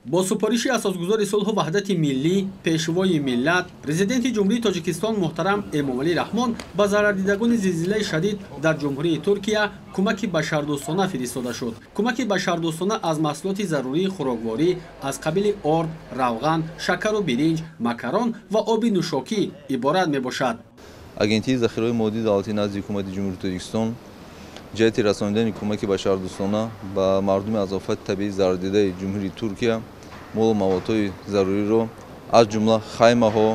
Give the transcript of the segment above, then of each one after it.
Бо супориши асосгузори сулҳу ваҳдати миллӣ, пешвои миллат, Президенти Ҷумҳурии Тоҷикистон муҳтарам Эмомалӣ Раҳмон ба зарардидагони зилзилаи шадид дар Ҷумҳурии Туркия кӯмаки башардӯстона фиристода шуд. Кӯмаки башардӯстона аз маҳсулоти зарурии хӯрокворӣ аз қабили орд, равған, шакару биринҷ, макарон ва оби нӯшокӣ иборат мебошад. Агентии захираҳои моддии давлатӣ назди Ҳукумати Ҷумҳурии Тоҷикистон ҷиҳати расонидани кӯмаки башардӯстона ба мардуми аз офати табиӣ зарардидаи Ҷумҳурии Туркия молу маводҳои заруриро, аз ҷумла хаймаҳо,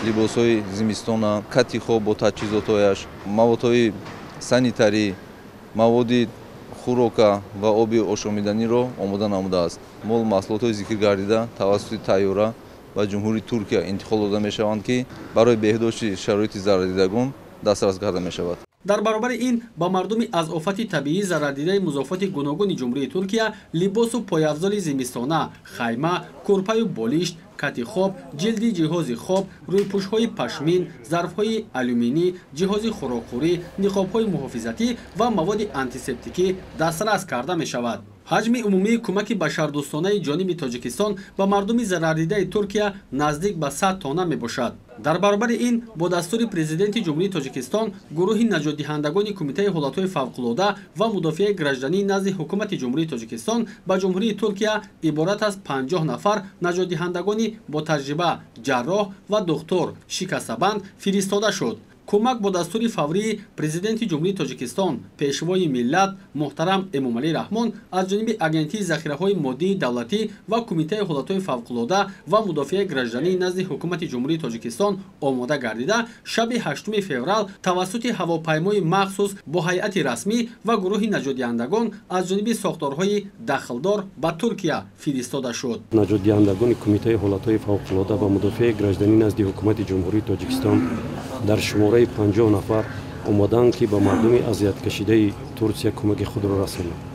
либосҳои зимистона, катихо бо таҷҳизотҳояш, маводҳои санитарӣ, маводи хӯрока ва оби ошомиданиро омода намудааст. Молу маҳсулотҳои зикр гардида тавассути тайёра ба Ҷумҳурии Туркия интиқол дода мешаванд, ки барои беҳдошти шароити зарардидагон дастрас карда мешавад. Дар баробари ин ба мардуми аз офати табиӣ зарардидаи музофоти гуногуни Ҷумҳурии Туркия либосу пойафзоли зимистона, хайма, кӯрпаю болишт, кати хоб, ҷилди ҷиҳози хоб, рӯйпӯшҳои пашмин, зарфҳои алюминӣ, ҷиҳози хӯрокхӯрӣ, ниқобҳои муҳофизатӣ ва маводи антисептикӣ дастрас карда мешавад. Ҳаҷми умумии кӯмаки башардӯстонаи ҷониби Тоҷикистон ба мардуми зарардидаи Туркия наздик ба 100 тонна мебошад. Дар баробари ин бо дастури Президенти Ҷумҳурии Тоҷикистон гурӯҳи наҷотдиҳандагони Кумитаи ҳолатҳои фавқулода ва мудофиаи граждании назди Ҳукумати Ҷумҳурии Тоҷикистон ба Ҷумҳурии Туркия иборат аз 50 нафар наҷотдиҳандагони бо таҷриба, ҷарроҳ ва духтур шикастабанд фиристода шуд. Кӯмак бо дастури фаврии Президенти Ҷумҳурии Тоҷикистон, пешвои миллат муҳтарам Эмомалӣ Раҳмон аз ҷониби Агентии захираҳои моддии давлатӣ ва Кумитаи ҳолатҳои фавқулода ва мудофиаи граждании назди Ҳукумати Ҷумҳурии Тоҷикистон омода гардида, шаби 8 феврал тавассути ҳавопаймои махсус бо ҳайати расмӣ ва гурӯҳи наҷотдиҳандагон аз ҷониби сохторҳои дахлдор ба Туркия фиристода шуд. Наҷотдиҳандагони Кумитаи ҳолатҳои фавқулода ва мудофиаи гражданӣ назди Ҳукумати Ҷумҳурии Тоҷикистон дар шумораи 50 нафар омаданд, ки ба мардуми азияткашидаи Турсия кӯмаки худро расонанд.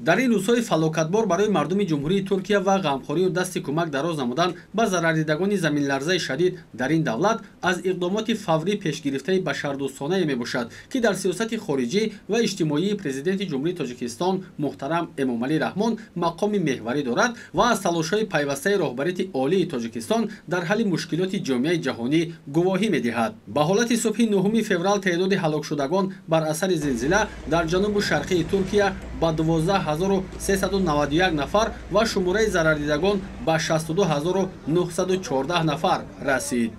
Дар ин рӯзҳои фалокатбор барои мардуми Ҷумҳурии Туркия ва ғамхорию дасти кӯмак дароз намудан ба зарардидагони заминларзаи шадид дар ин давлат аз иқдомоти фаврӣ пешгирифтаи башардӯстонае мебошад, ки дар сиёсати хориҷӣ ва иҷтимоии Президенти Ҷумҳурии Тоҷикистон муҳтарам Эмомалӣ Раҳмон мақоми меҳварӣ дорад ва аз талошҳои пайвастаи роҳбарияти олии Тоҷикистон дар ҳалли мушкилоти ҷомеаи ҷаҳонӣ гувоҳӣ медиҳад. Ба ҳолати субҳи 9 феврал теъдоди ҳалокшудагон бар асари зилзила дар ҷанубу шарқии Туркия ба 12 391 нафар ва шумораи зарардидагон ба 62 914 нафар расид.